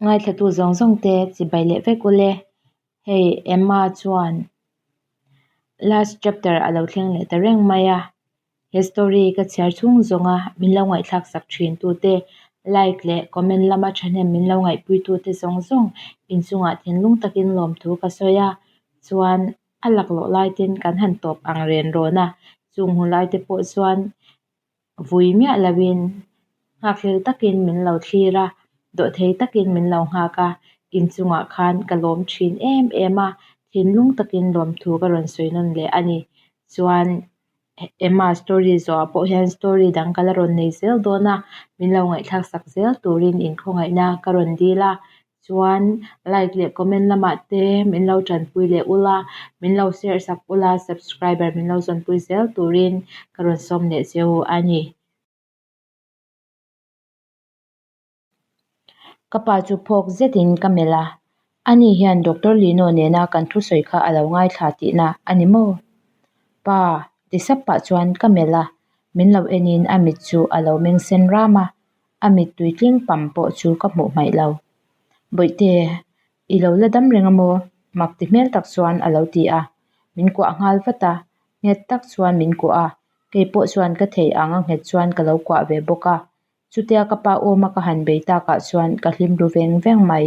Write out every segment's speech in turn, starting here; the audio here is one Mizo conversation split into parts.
Ngaithlatu zawng zawng te chibai leh vek ule. Hei Emma chuan last chapter a lo thleng leh ta reng mai a. He story ka chhiar chhung zawnga min lo ngaihthlak sak thin tute like leh comment lama thahnem min lo ngaihpui tute zawng zawng inchungah thinlung takin lawmthu ka sawi a. Chuan a laklawh lai ten kan han tawp ang ren rawn a, chung hun lai te pawh chuan vui miah loin nghakhlel takin min lo thlir a, dawhthei takin min lo nghak a, inchungah khan ka lawm thin em em a, thinlung takin lawmthu ka rawn sawi nawn leh a ni. Chuan Emma story zawhah pawh hian story dang ka la rawn nei zel dawn a, min lo ngaihthlak sak zel turin inkhawngaihna ka rawn dil a. Chuan like leh comment lamah te min lo tanpui leh ula, min lo share sak ula, subscriber min lo zawnpui zel turin ka rawn sawm leh che u a ni. Ka pa chu phawk zetin ka melh a, ani hian Doctor Lino nena kan thusawi kha a lo ngaithla tihna a ni maw? Pa, ti sap pah chuan ka melh a, min lo enin a mit chu a lo meng sen ram a, a mittui tling pam pawh chu ka hmuh hmaih lo. Bawihte, i lo la dam reng a maw? Mak ti hmel tak chuan a lo ti a, min kuah nghal vat a, nghet tak chuan min kuah a, kei pawh chuan ka thei ang a nghet chuan ka lo kuah ve bawk a. Chutia ka pa awma ka han bei takah chuan ka hlim ru veng veng mai,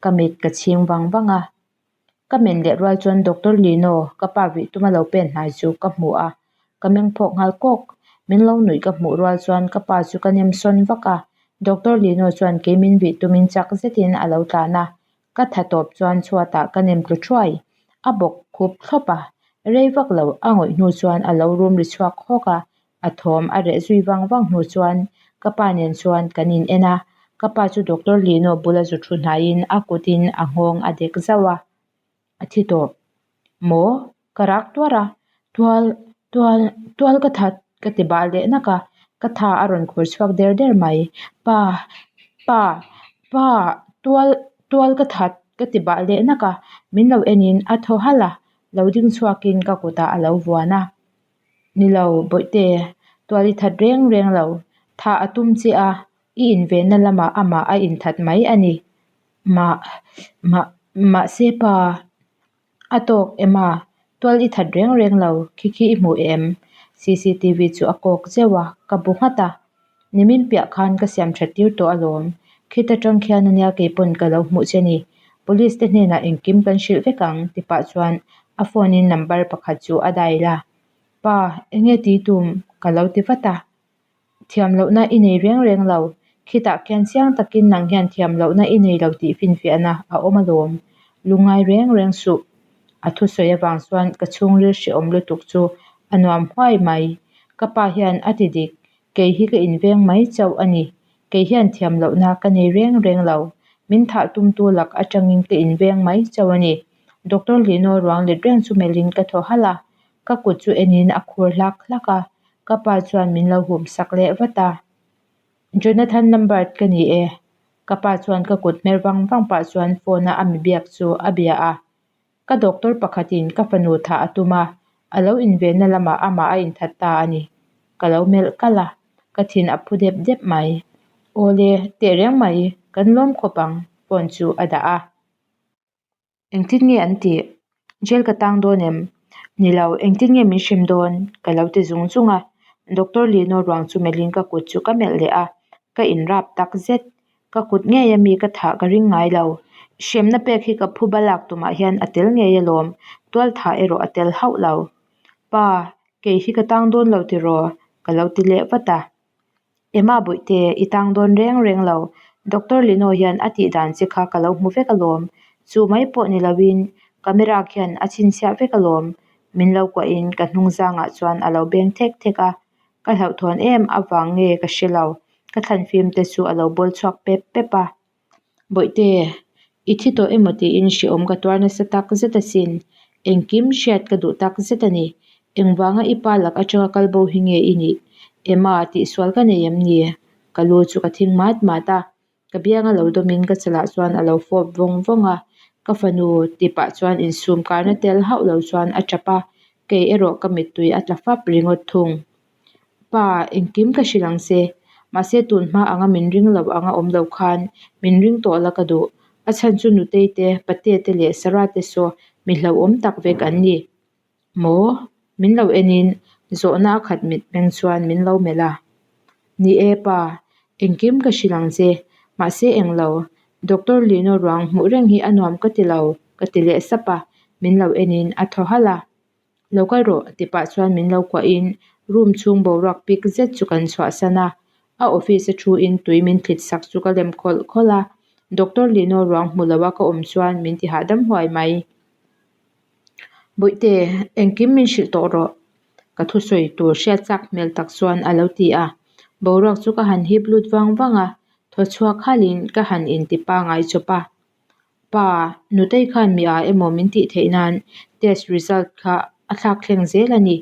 ka mit ka chhing vang vang a. Ka men leh rual chuan Doctor Lino, ka pa vih tuma lo pen hnai chu ka hmu a, ka meng phawk nghal kawk. Min lo nuih ka hmuh rual chuan ka pa chu ka nem sawn vak a, Doctor Lino chuan kei min vih tumin chak zetin a lo tlan a, ka tha tawp chuan chhuatah ka nem tlu thuai. A bawk khup thlawp a, rei vak lo a ngawih hnu chuan a lo rum ri chhuak hawk a, A thawm a reh zui vang vang hnu chuan ka pa nen chuan kan in en a, ka pa chu Doctor Lino bula zu thu hnaiin a kutin a nghawng a dek zauh a, a thi tawh. Maw? Ka rak tuar a, tual, tual, tual ka that ka ti bah leh nak a, ka tha a rawn khur chhuak der der mai. Pa, pa, pa, tual, tual ka that ka ti bah leh nak a, min lo enin a thaw halh a, lo ding chhuakin ka kutah a lo vuan a. Ni lo, Bawihte, tual i that reng reng lo. Thah a tum che a, i invenna lamah amah a inthat mai a ni. Mah, mah, mahse pa, a tawk em a, tual i that reng reng lo, khi khi i hmu em? Cctv chu a kawk zeuh a, ka bu nghat a. Nimin piah khan ka siam that tir tawh alawm. Khita tang khian ania keipawn ka lo hmuh che ni. Police te hnenah engkim kan hrilh vek ang ti pah chuan a phone in number pakhat chu a dial a. Pa, enge ti tum? Ka lo ti vat a. Thiam lohna i nei reng reng lo. Khitah khian chiang takin nang hian thiam lohna i nei lo tih finfiahna a awm alawm. Lungngai reng reng suh. A thusawi avang chuan ka chhungril hrehawm lutuk chu a nuam huai mai. Ka pa hian a ti dik, kei hi ka inveng mai chauh a ni. Kei hian thiam lohna ka nei reng reng lo. Min thah tumtu lak atangin ka inveng mai chauh a ni. Doctor Lino ruang let reng chu melhin ka thaw halh a, ka kut chu enin a khur hlak hlak a, ka pa chuan min lo hum sak leh vat a. Jonathan Lambert ka ni e. Ka pa chuan ka kut hmer vang vang pah chuan phone a a mi biak chu a bia a. Ka doctor pakhatin ka fanu thah a tum a, a lo invenna lamah amah a inthat ta a ni. Ka lo melh kalh a, ka thin a phu dep dep mai. Awle, tehreng mai, kan lawm khawp ang, phone chu a dah a. Engtin nge an tih? Jail ka tang dawn em? Ni lo, engtin nge min hrem dawn? Ka lo ti zung zung a. Doctor Lino ruang chu melhin ka kut chu ka melh leh a, ka inrap tak zet. Ka kut ngei ami ka thah ka ring ngai lo. Hremna pek hi ka phu balak tumah hian a tel ngei alawm, tual thah erawh a tel hauh lo. Pa, kei hi ka tang dawn lo tiraw? Ka lo ti leh vat a. Emma Bawihte, i tang dawn reng reng lo. Doctor Lino hian a tih dan che kha ka lo hmu vek alawm. Chu mai pawh ni loin camera khian a chhinchhiah vek alawm. Min lo kuahin ka hnung zangah chuan a lo beng thek thek a. Ka hlauhthawn em avang nge ka hre lo, ka thlan fim te chu a lo bawl chhuak pep pep a. Bawihte, i thi tawh emaw tiin hrehawm ka tuar nasa tak zet asin. Engkim hriat ka duh tak zet a ni. Engvanga i pa lak atanga kal bo hi nge i nih? Emma, tihsual ka nei em ni? Ka lu chu ka thing mat mat a. Ka bianga lo dawmin ka chalah chuan a lo fawp vawng vawng a, ka fanu ti pah chuan insum karna tel hauh lo chuan a tap a, kei erawh ka mittui a tla fap ringawt thung. Pa, engkim ka hrilh ang che. Mahse tun hma anga min ring lo anga awm lo khan min ring tawh la ka duh. A chhan chu Nutei te, Pate te leh Sarah te saw mi hlauhawm tak vek an ni. Maw? Min lo enin zawhna a khat mitmeng chuan min lo melh a. Ni e pa, engkim ka hrilh ang che. Mahse englo, Doctor Lino ruang hmuh reng hi a nuam ka ti lo ka ti leh sap a, min lo enin a thaw halh a. Lo kal rawh ti pah chuan min lo kuahin room chhung boruak pik zet chu kan chhuahsan a. A office a thu in tui min thlit sak chu ka lem khawlh khawlh a. Doctor Lino ruang hmu lo a ka awm chuan min ti hahdam huai mai. Bawihte, engkim min hrilh tawh rawh. Ka thusawi tur hriat chak hmel tak chuan a lo ti a. Boruak chu ka han hip lut vang vang a, thaw chhuak halhin ka han inti pangai chawp a. Pa, Nutei khan mi a emaw min tih theih nan test result kha a thlak thleng zel a ni.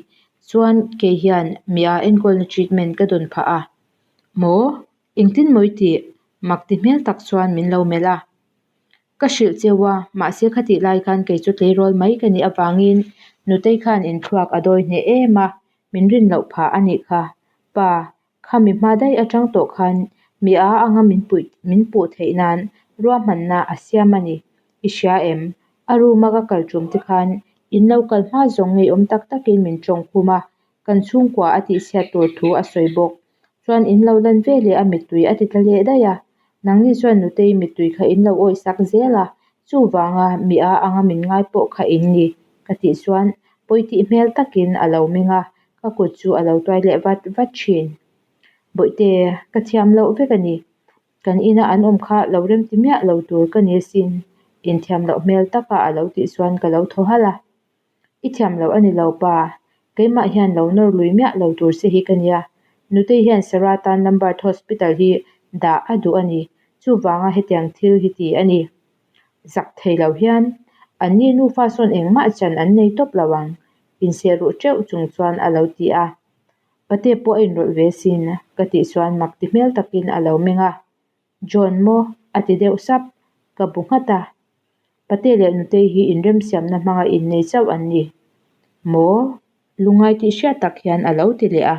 Chuan kei hian mi a enkawlna treatment ka dawn phah a. Maw? Engtin maw i tih? Mak ti hmel tak chuan min lo melh a. Ka hrilh cheu a, mahse khatih lai khan kei chu tleirawl mai ka nih avangin Nutei khan inthluak a dawi hneh em a, min rin loh phah a nih kha. Pa, Khami hma daih atang tawh khan mi a anga min puih min puh theih nan ruahmanna a siam a ni. I hria em? A room a ka kal tum te khan in lo kal hma zawng ngeiawm tak takin min tawng khum a, kan chhungkua a tihchhiat tur thu a sawi bawk. Chuan in lo lan ve leh a mittui a ti tla leh daih a. Nangni chuan Nutei mittui kha in lo awih sak zel a, chuvanga mi a anga min ngai pawh kha in ni ka tih chuan pawi tih hmel takin a lo meng a, Ka kut chu a lo tuai leh vat vat thin. Bawihte, ka thiam loh vek a ni. Kan ina an awm kha lo remti miah lo tur ka ni asin. Inthiam loh hmel taka a lo tih chuan ka lo thaw halh a. I thiam loh a ni lo pa, keimah hian lo nawr lui miah lo tur che hi ka nia. Nutei hian Sarah tan Lambert Hospital hi dah a duh a ni. Chuvanga hetiang thil hi ti a ni. Zak thei lo hian anni nufa sawn engmah chan an nei tawp lo ang. Inseh ruh teuh chung chuan a lo ti a. Pate pawh a inrawlh ve sin ka tih chuan mak ti hmel takin a lo meng a. John maw? a ti deuh sap. Ka bu nghat a. Pate leh Nutei hi inremsiamna hmanga innei chauh an ni. Maw? Lungngai tih hriat tak hian a lo ti leh a.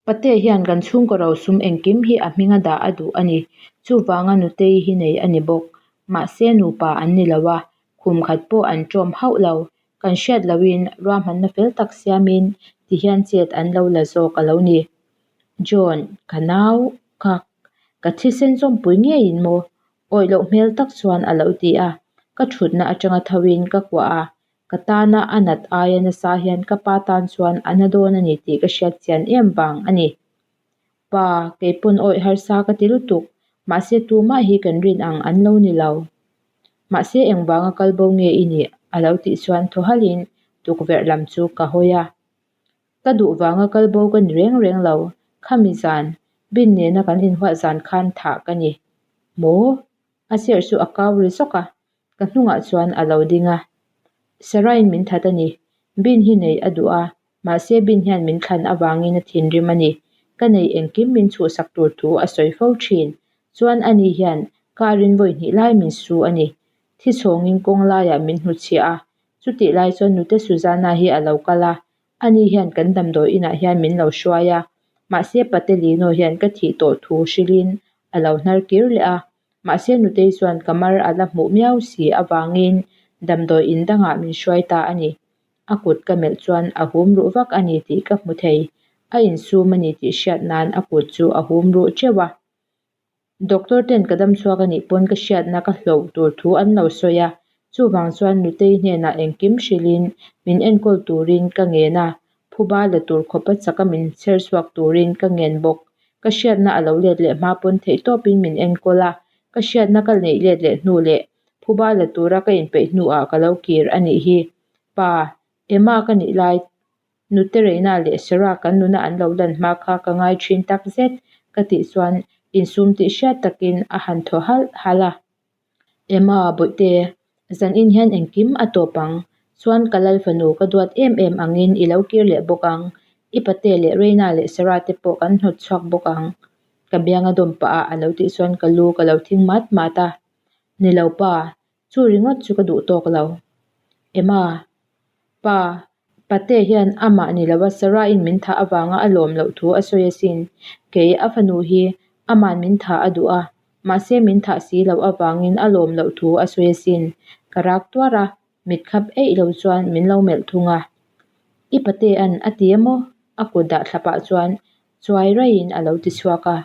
Pate hian kan chhungkaw rosum engkim hi a hminga dah a duh a ni. Chuvanga Nutei hi nei a ni bawk. Mahse nupa an ni lo a, khum khat pawh an ṭawm hauh lo. Kan hriat lohin ruahmanna fel tak siamin tihian chet an lo la zawk a lo ni. John, ka nau, ka ka thisen zawmpui ngeiin maw? Awih loh hmel tak chuan a lo ti a. Ka ṭhutna aṭanga thoin ka kuah a, Ka tana a nat aia nasa hian ka pa tan chuan a na dawn a ni tih ka hriat chian em vang a ni. Pa, kei pawn awih harsa ka ti lutuk, mahse tumah hi kan rin ang an lo ni lo. Mahse engvanga kal bo nge i nih? a lo tih chuan thaw halhin tukverh lam chu ka hawi a. Ka duh vanga kal bo ka ni reng reng lo, khami zan, bin nena kan inhuat zan khan thah ka ni. Maw? A chair chu a kau ri zawk a, Ka hnungah chuan a lo ding a. Sarah-in min that a ni. Bin hi neih a duh a, mahse Bin hian min thlan avangin a thinrim a ni. Ka neih engkim min chhuhsak tur thu a sawi fo thin. Chuan ani hian car in vawi hnih lai min su a ni. Thi chhawngin kawng laiah min hnuchhiah a. Chutih lai chuan nute Susanna hi a lo kal a, Ani hian kan damdawi inah hian min lo hruai a, mahse Patelino hian ka thih tawh thu hrilhin a lo hnar kir leh a. Mahse Nutei chuan ka mar a la hmuh miau si avangin damdawi in dangah min hruai ta a ni. A kut ka melh chuan a hum ruh vak a ni tih ka hmu thei. A insum a ni tih hriat nan a kut chu a hum ruh teuh a. Doctor ten ka dam chhuak a nih pawn ka hriatna ka hloh tur thu an lo sawi a, chuvang chuan Nutei hnenah engkim hrilhin min enkawl turin ka ngen a, phuba la tur khawpa chaka min chher chhuak turin ka ngen bawk. Ka hriatna a lo let leh hma pawn theihtawpin min enkawl a, ka hriatna ka neih let leh hnu leh phuba la tura ka inpeih hnuah ka lo kir a nih hi. Pa, Emma ka nih lai Nute Reina leh Sarah kan nuna an lo lan hma kha ka ngai thin tak zet ka tih chuan insum tih hriat takin a han thaw halh halh a. Emma, Bawihte, zanin hian engkim a tawp ang. Chuan ka lal fanu ka duat em em angin i lo kir leh bawk ang. I pate leh Reina leh Sarah te pawh kan hnawt chhuak bawk ang. Ka biang a dawm pah a, a lo tih chuan ka lu ka lo thing mat mat a. Ni lo pa, chu ringawt chu ka duh tawk lo. Emma, Pa, Pate hian amah ni lova Sarah-in min thah avanga a lawm loh thu a sawi asin. Kei a fanu hi aman min thah a duh a, mahse min thah si loh avangin a lawm loh thu a sawi asin. Ka rak tuar a, mit khap eih lo chuan min lo melh thung a. I patea'n a ti emaw? A kut dah thla pah chuan chuai raihin a lo ti chhuak a.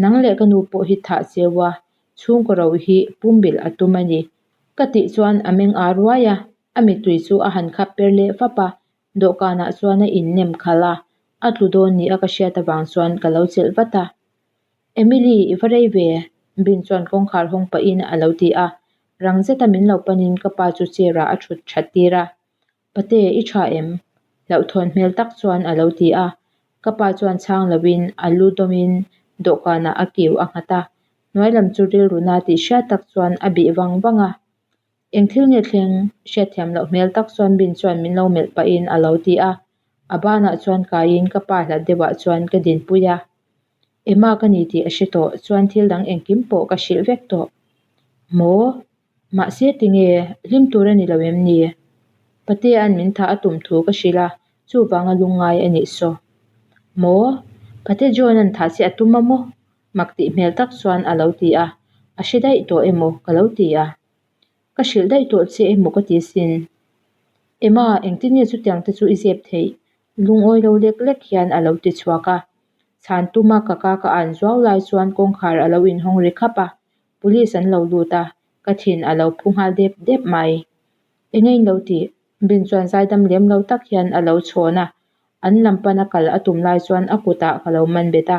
Nang leh ka nu pawh hi thah cheu a, chhungkaw ro hi pumbilh a tum a ni. Ka tih chuan a meng ar ruai a, a mittui chu a han khap per leh vap a, dawhkanah chuan a innem khalh a, a tlu dawn ni a ka hriat avang chuan ka lo chelh vat a. Emily, i va rei ve? Bin chuan kawngkhar hawng pahin a lo ti a, rang zeta min lo panin ka pa chu chair ah a thut that tir a. Pate, i tha em? Hlauhthawn hmel tak chuan a lo ti a. Ka pa chuan chhang loin a lu dawmin dawhkanah a kiu a nghat a. Hnuai lam chu rilru na tih hriat tak chuan a bih vang vang a. Eng thil nge thleng? Hriatthiam loh hmel tak chuan Bin chuan min lo melh pahin a lo ti a. A banah chuan kaiin ka pa hlat deuhah chuan ka dinpui a. Emma ka ni tih a hre tawh chuan thil dang engkim pawh ka hrilh vek tawh. Maw? Mahse tinge hlim tur a ni lo em ni? Patea'n min thah a tum thu ka hrilh a, chuvanga lungngai a nih saw. Maw? Pate John-a'n thah che a tum a maw? Mak tih hmel tak chuan a lo ti a, a hre daih tawh emaw ka lo ti a. Ka hrilh daih tawh che emaw ka ti sin. Emma, engtin nge chutiang te chu i zep theih? Lungawi lo lek lek hian a lo ti chhuak a. Chhan tuma ka ka ka an zuau lai chuan kawngkhar a lo inhawng ri khap a, Police an lo lut a, ka thin a lo phu nghal dep dep mai. Eng a in lo tih? Bin chuan zaidam lem lo tak hian a lo chhawn a, an lam pana kal a tum lai chuan a kutah ka lo man bet a.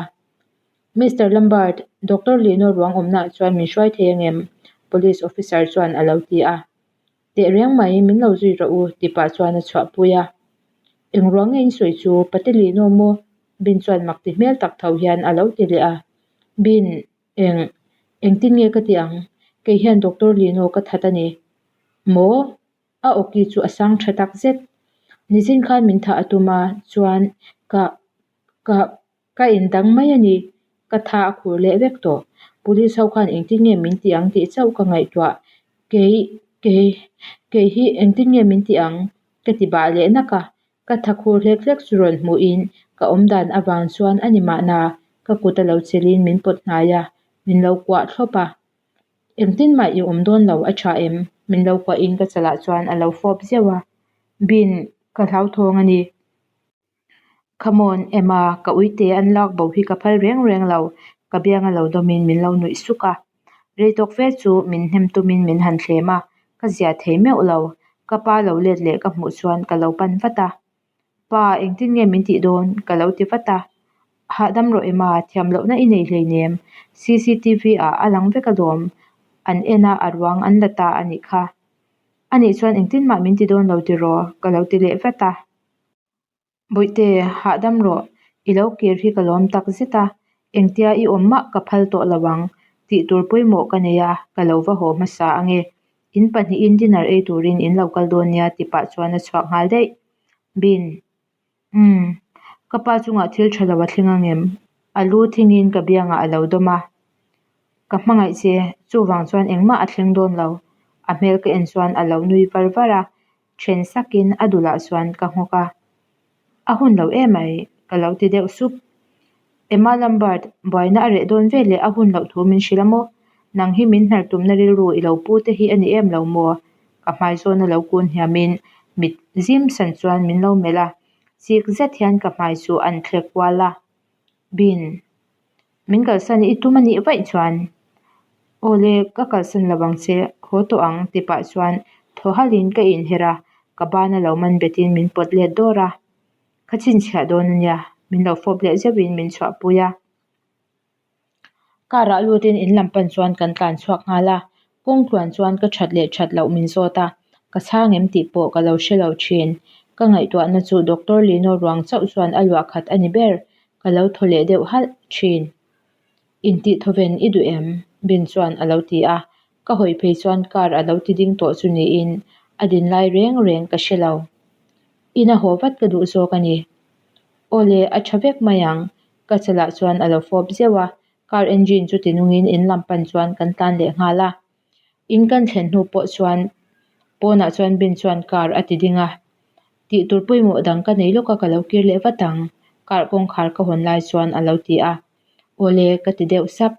Mister Lambert, Doctor Lino ruang awmnaah chuan min hruai thei angem? Police officer chuan a lo ti a. Teh reng mai, min lo zui rawh u, ti pah chuan a chhuahpui a. Eng ruang nge in sawi chu, Pate Lino maw? Bin chuan mak ti hmel tak tho hian a lo ti leh a. Bin, Eng, engtin nge ka ti ang? Kei hian Doctor Lino ka that a ni. Maw? A awki chu a sang tha tak zet. Nizin khan min thah a tum a, chuan ka, ka, ka indang mai a ni. Ka tha a khur leh vek tawh. Police ho khan engtin nge min ti ang tih chauh ka ngaihtuah. Kei, kei, kei hi engtin nge min ti ang? Ka ti bah leh nak a. Ka tha khur hlek hlek chu rawn hmuhin ka awmdan avang chuan a ni mahna ka kut a lo chelhin min pawt hnai a, min lo kuah thlawp a. Engtin mah i awm dawn lo a tha em? Min lo kuahin ka chalah chuan a lo fawp zeuh a. Bin, ka hlauthawng a ni. Come on, Emma, ka uite an lak bo hi ka phal reng reng lo, ka biang a lo dawmin min lo nuih suk a. Rei tawk fe chu min hnem tumin min han thlem a, ka zia thei meuh lo. Ka pa lo let leh ka hmuh chuan ka lo pan vat a. Pa, engtin nge min tih dawn? Ka lo ti vat a. Hahdam rawh Emma, thiam lohna i nei hleinem. Cctv ah a lang vek alawm. An en a, a ruang an la ta a nih kha. Anih chuan engtin mah min ti dawn lo tiraw? Ka lo ti leh vat a. Bawihte, hahdam rawh. I lo kir hi ka lawm tak zet a, engtia i awm mah ka phal tawh lo ang. Tih tur pawimawh ka nei a, ka lo va haw hmasa ange. In pahnihin dinner ei turin in lo kal dawn nia ti pah chuan a chhuak nghal daih. Bin, Umm, ka pa chungah thil tha lo a thleng angem? A lu thingin ka biangah a lo dawm a. Ka hmangaih che, chuvang chuan engmah a thleng dawn lo. A hmel ka en chuan a lo nui var var a, Then sakin a dulah chuan ka nghawk a, A hun lo emai, ka lo ti deuh sup. Emma Lambert, buaina a reh dawn veleh a hun loh thu min hrilh a maw? Nang hi min hnar tumna rilru i lo pu te hi a ni em lo maw? Ka hmai zawn a lo kun hniamin mit zim san chuan min lo melh a, chik zet hian ka hmai chu an thlek kual a. Bin. Min kalsan i tum a nih vaih chuan, Aw le, ka kalsan lo ang che, haw tawh ang ti pah chuan thaw halhin ka inher a, ka bana lo man betin min pawt let dawr a. Ka chhinchhiah dawn a nia, min lo fawp leh zeuhin min chhuahpui a. Car ah lutin in lam pan chuan kan tlan chhuak nghal a, kawng tluan chuan ka that leh that loh min zawt a, ka chhang em tih pawh ka lo hre lo thin. Ka ngaihtuahna chu Doctor Lino ruang chauh chuan a luah khat a ni ber, ka lo thaw leh deuh halh thin. Intih thawven i duh em? Bin chuan a lo ti a, ka hawi phei chuan car a lo ti ding tawh chu niin a din lai reng reng ka hre lo. Ina haw vat ka duh zawk a ni. Aw le, a tha vek mai ang, ka chalah chuan a lo fawp zeuh a, car engine chu tinungin in lam pan chuan kan tlan leh nghal a. In kan thlen hnu pawh chuan pawnah chuan bin chuan car a ti ding a, tih tur pawimawh dang ka nei lawk a ka lo kir leh vat ang, car kawngkhar ka hawn lai chuan a lo ti a. Awle ka ti deuh sap.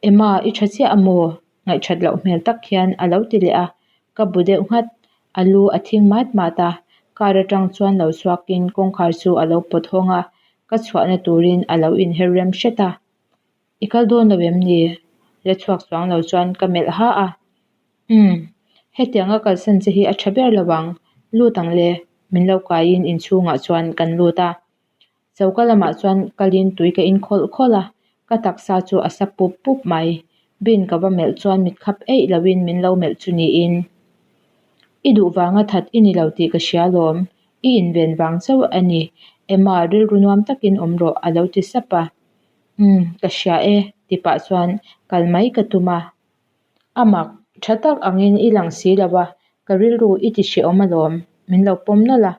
Emma i tha chiah a maw? Ngaihthat loh hmel tak hian a lo ti leh a, ka bu deuh nghat. A lu a thing mat mat a, car atang chuan lo chhuakin kawngkhar chu a lo pawt hawng a, ka chhuahna turin a lo inher rem hret a. I kal dawn lo em ni? La chhuak chuang lo chuan ka melh ha a. Umm, hetianga kalsan che hi a tha ber lo ang, lut ang le, min lo kaiin inchhungah chuan kan lut a. Choka lamah chuan kalin tui ka in khawlh khawlh a, ka taksa chu a sa pup pup mai. Bin ka va melh chuan mit khap eih loin min lo melh chu niin. I duh vanga that i ni lo tih ka hria lawm, i inven vang chauh a ni. Emma, rilru nuam takin awm rawh a lo ti sap a. Umm, ka hria e ti pah chuan kal mai ka tum a. A mak, tha tak angin i lang si lo a, ka rilru i ti hrehawm alawm, min lo pawm nawlh a.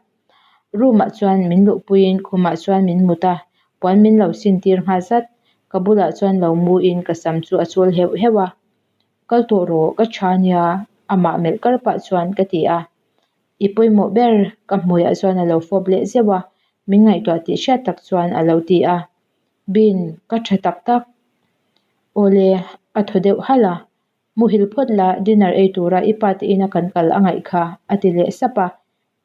Room ah chuan min luhpuiin khumah chuan min mut a, puan min lo sin tir nghal zat. Ka bulah chuan lo mu in ka sam chu a chul heuh heuh a. Kal tawh rawh, ka tha nia, amah melh kar pah chuan ka ti a. I pawimawh ber, ka hmuiah chuan a lo fawp leh zeuh a, min ngaihtuah tih hriat tak chuan a lo ti a. Bin, ka tha tak tak. Awle, a thaw deuh halh a. Muhil phawt la, dinner ei tura i pa te ina kan kal a ngaih kha, a ti leh sap a.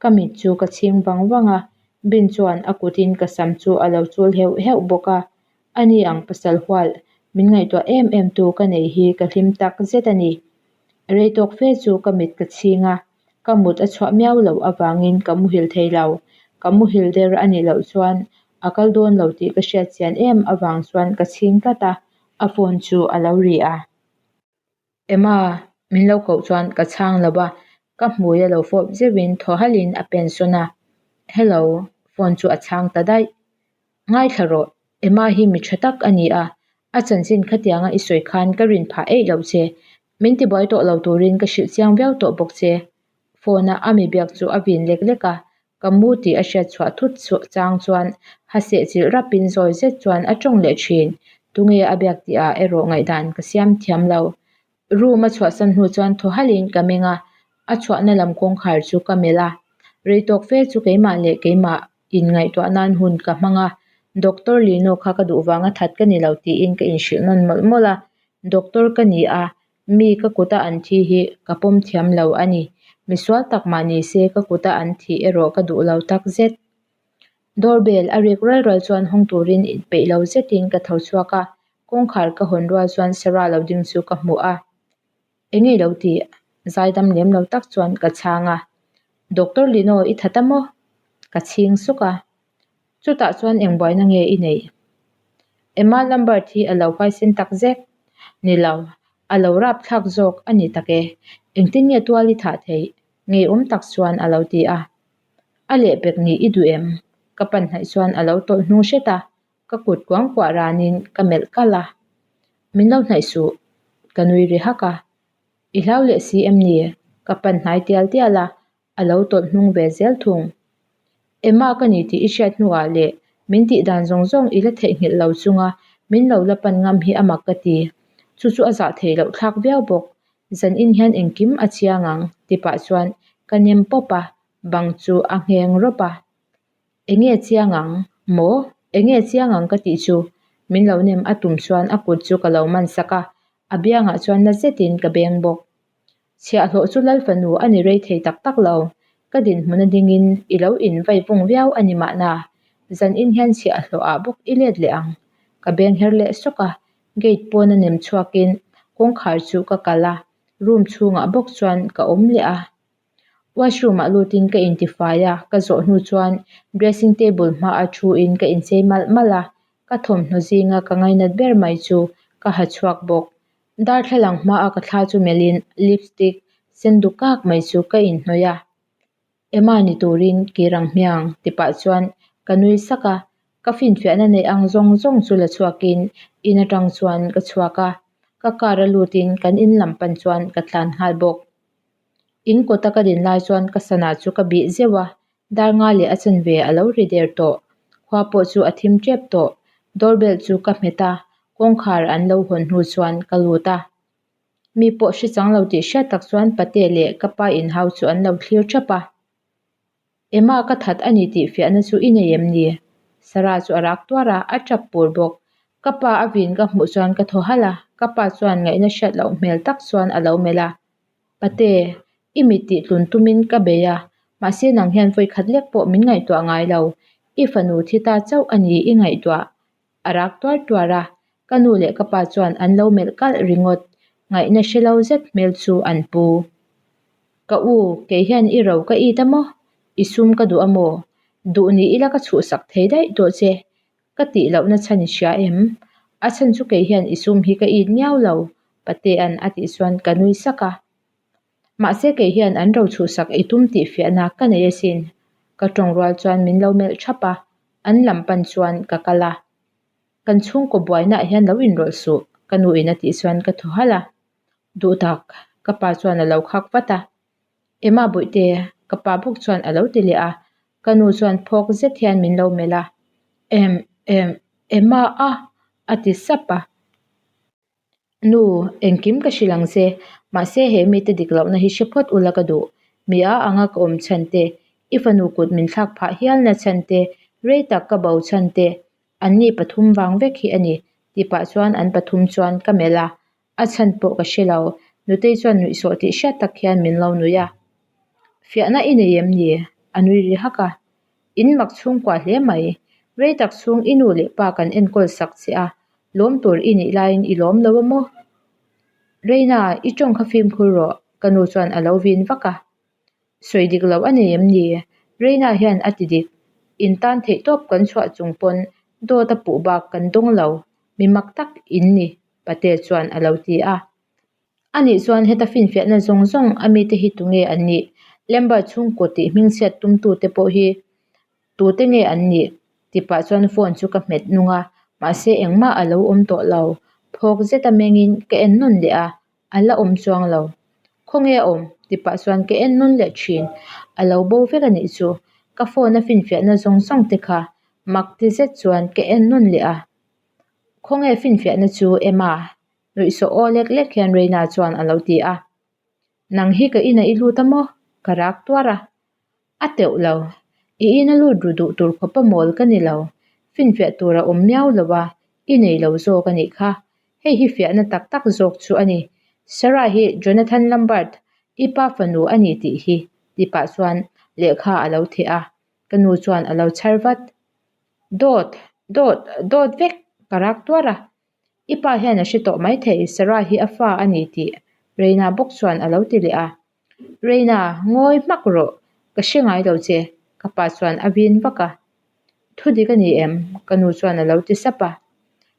Ka mit chu ka chhing vang vang a, Bin chuan a kutin ka sam chu a lo chul heuh heuh bawk a. Ani ang pasal hual, min ngaihtuah em em tu ka nei hi ka hlim tak zet a ni. Rei tawk fe chu ka mit ka chhing a, ka mut a chhuah miau loh avangin ka muhil thei lo. Ka muhil der a nih loh chuan a kal dawn lo tih ka hriat chian em avang chuan ka chhing tlat a, a phone chu a lo ri a. Emma, min lo koh chuan ka chhang lo a, ka hmui a lo fawp zeuhin thaw halhin a pen sawn a. Hello, phone chu a chhang ta daih. Ngaithla rawh, Emma hi mi tha tak a ni a, a chanchin khatianga i sawi khan ka rin phah eih loh che. Min tibuai tawh lo turin ka hrilh chiang viau tawh bawk che. Phone a a mi biak chu a vin lek lek a, Ka mu tih a hriat chhuah thut chang chuan ha sehchilh rapin zawi zet chuan a tawng leh thin. Tunge a biak tih ah erawh ngaihdan ka siam thiam lo. Room a chhuahsan hnu chuan thaw halhin ka meng a, a chhuahna lam kawngkhar chu ka melh a. Rei tawk fe chu keimah leh keimah in ngaihtuah nan hun ka hmang a, Doctor Lino kha ka duh vanga that ka ni lo tiin ka inhrilh nawn mawlh mawlh a. Doctor ka ni a, Mi ka kuta an thi hi ka pawm thiam lo a ni. Misual tak mah ni se ka kuta an thih erawh ka duh lo tak zet. Doorbell a rik ral ral chuan hawng turin peih lo zetin ka tho chhuak a, kawngkhar ka hawn rual chuan Sarah lo ding chu ka hmu a. Enge lo tih? Zaidam lem lo tak chuan ka chhang a. Doctor Lino i that a maw? Ka chhing suk a. Chutah chuan eng buaina nge i neih? Emma Lambert hi a lo huaisen tak zek. Ni lo, a lo rapthlak zawk a ni tak e. Engtin nge tual i thah theih? Ngeiawm tak chuan a lo ti a. A lehpek nih i duh em? Ka pan hnaih chuan a lo tawlh hnung hret a, ka kut kuang kuah ranin ka melh kalh a. Min lo hnaih suh, ka nui ri hak a. I hlau leh si em ni? Ka pan hnai tial tial a, a lo tawlh hnung ve zel thung. Emma ka ni tih i hriat hnuah leh min tih dan zawng zawng i la theihnghilh lo chunga min lo la pan ngam hi a mak ka ti. Chu chu a zah theih loh thlak viau bawk. Zan in hian engkim a chiang ang ti pah chuan ka nem pawp a, bang chu a ngheng rawp a. Enge chiang ang? Maw? Enge chiang ang ka tih chu? Min lo nem a tum chuan a kut chu ka lo man sak a, a biangah chuan na zetin ka beng bawk. Chhiahhlawh chu Lal fanu a ni rei thei tak tak lo. Ka dinhmun a dingin i lo in vai vung viau a ni mahna. Zan in hian chhiahhlawh ah bawk i let leh ang. Ka beng her leh sawk a, gate pawn a nem chhuakin kawngkhar chu ka kalh a, room chhungah bawk chuan ka awm leh a. Washroom ah lutin ka intifai a, ka zawh hnu chuan dressing table hmaah thuin ka inchei malh malh a, ka thawmhnaw zinga ka ngainat ber mai chu ka ha chhuak bawk. Darthlalang hmaa ka thla chu melhin lipstick sen duk kak mai chu ka inhnawih a, Emma ni turin kir ang hmiang ti pah chuan ka nui sak a, ka finfiahna neih ang zawng zawng chu la chhuakin in atang chuan ka chhuak a, ka car a lutin kan in lam pan chuan ka tlan nghal bawk. In kawta ka din lai chuan ka sana chu ka bih zeuh a, dar nga leh a chanve a lo ri der tawh. Khua pawh chu a thim tep tawh. Doorbell chu ka hmet a, kawngkhar an lo hawn hnu chuan ka lut a. Mi pawh hre chang lo tih hriat tak chuan pate leh ka pa inhau chu an lo thlir thap a. Emma ka that a ni tih fiahna chu i nei em ni? Sarah chu a rak tuar a, a tap pur bawk. Ka pa a vin ka hmuh chuan ka thaw halh a, ka pa chuan ngaihna hriat loh hmel tak chuan a lo melh a. Pate, i mit tih tlun tumin ka bei a, mahse nang hian vawi khat lek pawh min ngaihtuah ngai lo. I fanu thi ta chauh a ni i ngaihtuah. A rak tuar tuar a, ka nu leh ka pa chuan an lo melh kalh ringawt, ngaihna hre lo zet hmel chu an pu. Ka u, kei hian i ro ka it a maw? I sum ka duh a maw? Duh ni ila ka chhuhsak thei daih tawh che. Ka tih lohna chhan i hria em? A chhan chu kei hian i sum hi ka it miau lo, Patea'n a tih chuan ka nui sak a. Mahse kei hian an ro chhuhsak i tum tih fiahna ka nei asin. Ka tawng rual chuan min lo melh thap a, an lam pan chuan ka kal a. Kan chhungkaw buainaah hian lo inrawlh suh, ka nu in a tih chuan ka thaw halh a. Duh tak, ka pa chuan a lo khak vat a. Emma Bawihte, ka pa bawk chuan a lo ti leh a, ka nu chuan phawk zet hian min lo melh a. Em, em, Emma a, a ti sap a. Nu, engkim ka hrilh ang che, mahse he mite dik lohna hi hre phawt ula ka duh. Mi a anga ka awm chhan te, i fanu kut min thlak phah hialna chhan te, rei tak ka bo chhan te, anni pathum vang vek hi a ni, tih pah chuan an pathum chuan ka melh a, a chhan pawh ka hre lo. Nutei chuan nuihsawh tih hriat tak hian min lo nuih a. Fiahna i nei em ni? A nui ri hak a. In mak chhungkua hle mai. Rei tak chhung i nu leh pa kan enkawl sak che a, lawm tur i nih laiin i lawm lo a maw? Reina, i tawng kha fimkhur rawh, ka nu chuan a lo vin vak a. Sawi dik lo a nei em ni? Reina hian a ti dik. In tan theih tawp kan chhuah chung pawn dawt a puh bak kan dawng lo, mi mak tak in ni, Pate chuan a lo ti a. A nih chuan heta finfiahna zawng zawng a mite hi tunge an nih? Lambert chhungkaw tih hmingchhiat tumtute pawh hi tute nge an nih? Tih pah chuan phone chu ka hmet nung a, mahse engmah a lo awm tawh lo. Phawk zeta mengin ka en nawn leh a, a la awm chuang lo. Khawnge a awm? Tih pah chuan ka en nawn leh thin. A lo bo vek a nih chu. Ka phone a finfiahna zawng zawng te kha mak ti zet chuan ka en nawn leh a. Khawnge finfiahna chu Emma? Nuihsawh aw lek lek hian Reina chuan a lo ti a. Nang hi ka inah i lut a maw? Ka rak tuar a. A teuh lo. I ina lut ru duh tur khawpa mawl ka ni lo. Finfiah tur a awm miau lo a, i nei lo zawk a nih kha. Hei hi fiahna tak tak zawk chu a ni. Sarah hi Jonathan Lambert, i pa fanu a ni tih hi, ti pah chuan lehkha a lo theh a. Ka nu chuan a lo chhar vat. Dawt, dawt, dawt vek! Ka rak tuar a. I pa hian a hre tawh maithei, Sarah hi a fa a ni tih Reina bawk chuan a lo ti leh a. Reina, ngawi hmak rawh, ka hre ngai lo che, ka pa chuan a vin vak a. Thu dik a ni em? Ka nu chuan a lo ti sap a.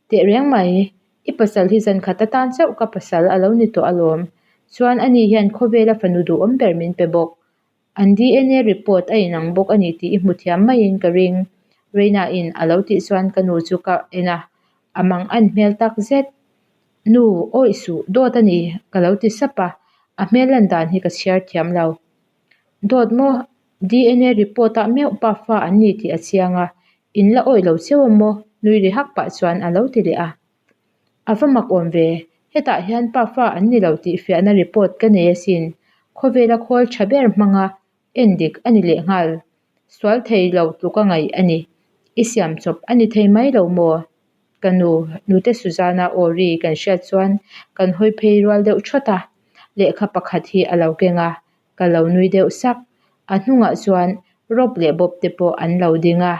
Tehreng mai, i pasal hi zan khat atan chauh ka pasal a lo ni tawh alawm. Chuan ani hian khawvela fanu duhawm ber min pe bawk. An DNA report a inang bawk a ni tih i hmu thiam maiin ka ring. Reina in a lo tih chuan ka nu chu ka en a, a mang an hmel tak zet. Nu, awih suh, dawt a ni, ka lo ti sap a, a hmel lan dan hi ka chhiar thiam lo. Dawt maw? DNA report ah meuh pa fa an ni tih a chiang a, in la awih lo cheu a maw? Nui ri hak pah chuan a lo ti leh a. A va mak awm ve, hetah hian pa fa an ni lo tih fiahna report ka nei asin, khawvela khawl tha ber hmanga en dik a ni lehnghal, sual thei lo tluka ngaih a ni, i siam chawp a ni thei mai lo maw? Ka nu, nute Suzana aw ri kan hriat chuan kan hawi phei rual deuh thawt a, lehkha pakhat hi a lo keng a, ka lo nui deuh sak, a hnungah chuan Rob leh Bob te pawh an lo ding a.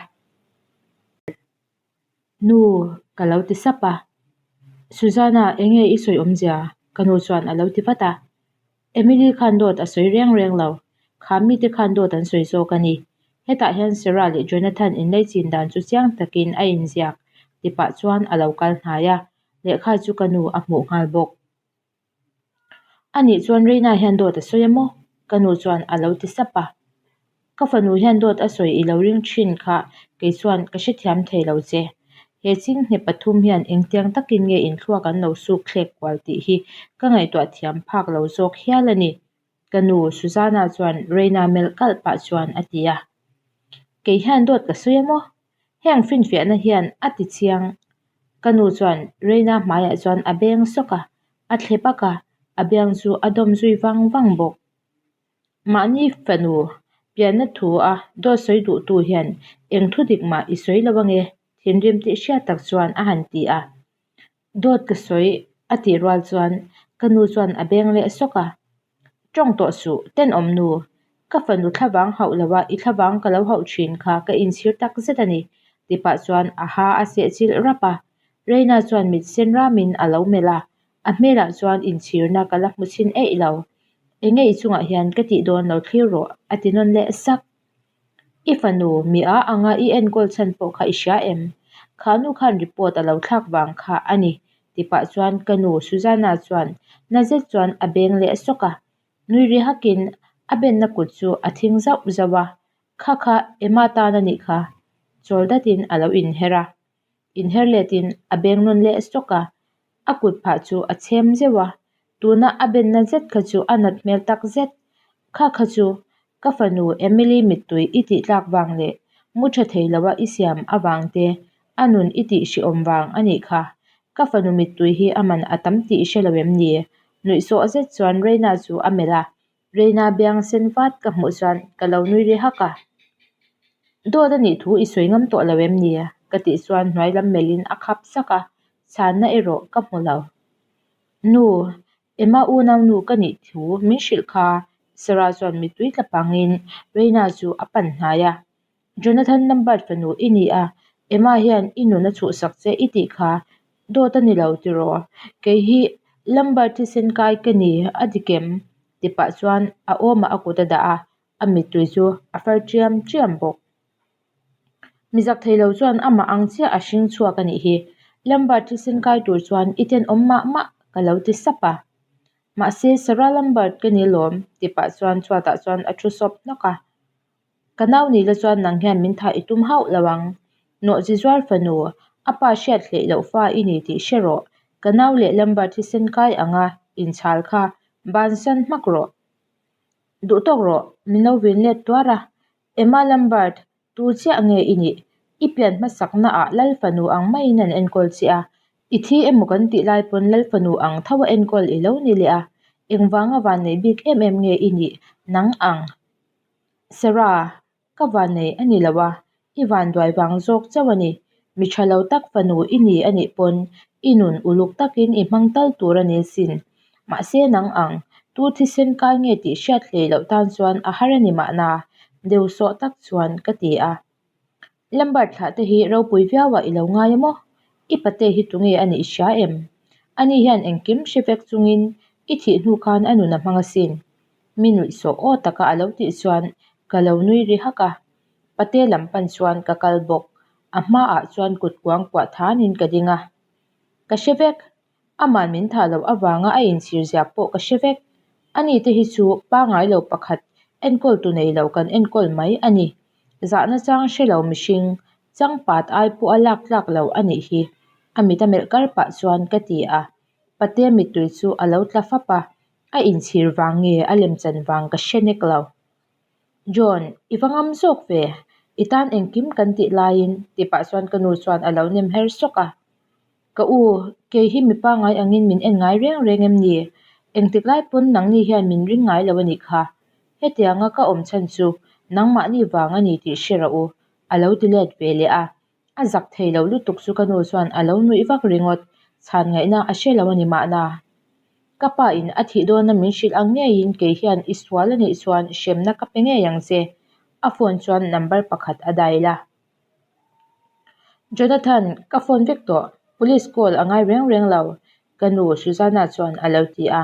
Nu, ka lo ti sap a. Suzana, enge i sawi awmzia? Ka nu chuan a lo ti vat a. Emily khan dawt a sawi reng reng lo. Kha mite khan dawt an sawi zawk a ni. Hetah hian Sarah leh Jonathan inlaichin dan chu chiang takin a inziak ti pah chuan a lo kal hnai a, lehkha chu ka nu a hmuh nghal bawk. A nih chuan Reina hian dawt a sawi a maw? Ka nu chuan a lo ti sap a. Ka fanu hian dawt a sawi i lo ring thin kha kei chuan ka hrethiam thei lo che. He chinghne pathum hian engtiang takin nge inthluak an lo suk thlek kual tih hi ka ngaihtuah thiam phak lo zawk hial a ni. Ka nu Suzana chuan Reina melh kalh pah chuan a ti a. Kei hian dawt ka sawi a maw? Heng finfiahna hian a ti chiang. Ka nu chuan Reina hmaiah chuan a beng sawk a, a thle pak a, a biang chu a dawm zui vang vang bawk. Mahni fanu pianna thu a dawt sawi duhtu hian eng thu dik mah i sawi lo ange? Thinrim tih hriat tak chuan a han ti a. Dawt ka sawi a tih rual chuan ka nu chuan a beng leh sawk a. Tawng tawh suh, tenawm nu. Ka fanu thlavang hauh lo a, i thlavang ka lo hauh thin kha ka inchhir tak zet a ni ti pah chuan a ha a sehchilh rap a. Reina chuan mit sen ramin a lo melh a, a hmelah chuan inchhirna ka la hmu chhin eih lo. Enge i chungah hian ka tih dawn lo thlir rawh a ti nawn leh sak. I fanu, mi a anga i enkawl chhan pawh kha i hria em? Kha nu khan report a lo thlak vang kha a ni ti pah chuan ka nu Susanna chuan na zet chuan a beng leh sawk a. Nui ri hakin a benna kut chu a thing zauh zauh a, Kha kha Emma tan a nih kha. Chawl datin a lo inher a. Inher letin a beng nawn leh sawk a, a kut phah chu a chhem zeuh a, tuna a benna zet kha chu a nat hmel tak zet. Kha kha chu ka fanu Emily mittui i tih tlak vang leh mu tha thei loa i siam avang te a nun i tih hrehawm vang a nih kha. Ka fanu mittui hi a man a tam tih i hre lo em ni? Nuihsawh zet chuan Reina chu a melh a, Reina biang sen vat ka hmuh chuan ka lo nui ri hak a. Dawt a nih thu i sawi ngam tawh lo em ni? Ka tih chuan hnuai lam melhin a khap sak a, chhanna erawh ka hmu lo. Nu, Emma unau nu ka nih thu min hrilh kha Sarah chuan mittui tla pangin Reina chu a pan hnai a. Jonathan Lambert fanu i ni a, Emma hian i nun a chhuhsak che i tih kha dawt a ni lo tiraw? Kei hi Lambert thisen kai ka ni a dik em? Ti pah chuan a awmah a kut a dah a, a mittui chu a far chiam chiam bawk. Mi zak thei lo chuan amah ang chiah a hring chhuak a nih hi. Lambert thisen kai tur chuan i tenawm mah mah ka lo ti sap a. Mahse Sarah Lambert ka ni lawm ti pah chuan chhuatah chuan a thu sawp hnawk a. Ka nau ni la chuan nang hian min thah i tum hauh lo ang. Nawhchi zuar fanu, a pa hriat hleih loh fa i ni tih hre rawh. Ka nau leh Lambert thisen kai anga inchhal kha bansan hmak rawh. Duh tawk rawh, min lo vin let tuar a. Emma Lambert, tu chiah nge i nih? I pian hmasakna ah Lal fanu ang maiin an enkawl che a. I thi emaw kan tih lai pawn Lal fanu ang tho a enkawl i lo ni leh a. Engvanga vannei bik em em nge i nih nang ang? Sarah, ka vannei a ni lo a, i vanduai vang zawk chauh a ni. Mi tha lo tak fanu i ni a nih pawn i nun uluk takin i hmang tal tur a ni sin. Mahse nang ang, tu thisen kai nge tih hriat hlei loh tan chuan a har a ni mahna, deuhsawh tak chuan ka ti a. Lambert thlah te hi ropui viauah i lo ngai a maw? I pate hi tunge a nih hria em? Ani hian engkim hre vek chungin i thih hnu khan a nun a hmang asin. Mi nuihsawh aw taka a lo tih chuan ka lo nui ri hak a. Pate lam pan chuan ka kal bawk. A hmaah chuan kut kuang kuah thanin ka ding a. Ka hre vek. Aman min thah loh avanga a inchhir zia pawh ka hre vek. Ani te hi chu pangai lo pakhat enkawl tu nei lo kan enkawl mai a ni. Zahna chang hre lo mihring, changpat ai pawh a lak tlak lo a nih hi. A mit a melh kar pah chuan ka ti a. Pate mittui chu a lo tla fap a, a inchhir vang nge a lemchan vang ka hre nek lo. John, i va ngam zawk ve, i tan engkim kan tih laiin ti pah chuan ka nu chuan a lo nem her sawk a. Ka u, kei hi mi pangngai angin min en ngai reng reng em ni? Engtik lai pawn nangni hian min ring ngai lo a nih kha. Hetianga ka awm chhan chu nangmahni vang a ni tih hre rawh u, a lo ti let ve leh a. A zak thei lo lutuk chu ka nu chuan a lo nuih vak ringawt, chhan ngaihna a hre lo a ni mahna. Ka pa in a thih dawna min hrilh ang ngeiin kei hian i sual a nih chuan hremna ka pe ngei ang che. A phone chuan number pakhat a dial a. Jonathan, ka phone vek tawh, police call a ngai reng reng lo, ka nu Susanna chuan a lo ti a.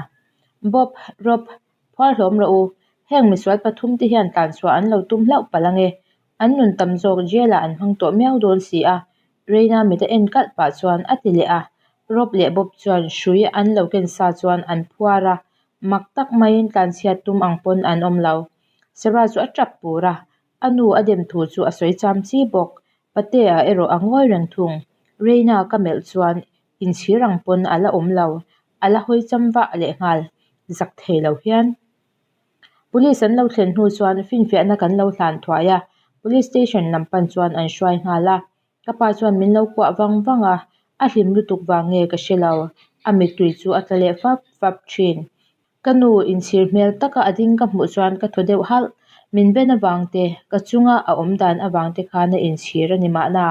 Bob, Rob, phuar hlawm rawh u, heng misual pathum te hian tlanchhuah an lo tum hlauh palh ange, an nun tam zawk jail ah an hmang tawh miau dawn si a, Reina mit a en kalh pah chuan a ti leh a. Rob leh Bob chuan hrui an lo ken sa chuan an phuar a, mak tak maiin tlanchhiat tum ang pawn an awm lo. Sarah chu a tap pur a, A nu a dem thu chu a sawi cham chi bawk. Patea erawh a ngawi reng thung. Reina ka melh chuan inchhir ang pawn a la awm lo. A la hawi cham vah lehnghal. Zak thei lo hian. Police an lo thlen hnu chuan finfiahna kan lo hlan thuai a, Police station lam pan chuan an hruai nghal a. Ka pa chuan min lo kuah vang vang a, a hlim lutuk vang nge ka hre lo. A mittui chu a tla leh fap fap thin. Ka nu inchhir hmel taka a ding ka hmuh chuan ka thaw deuh halh. Min ben avang te, ka chunga a awm dan avang te khan a inchhir a ni mahna.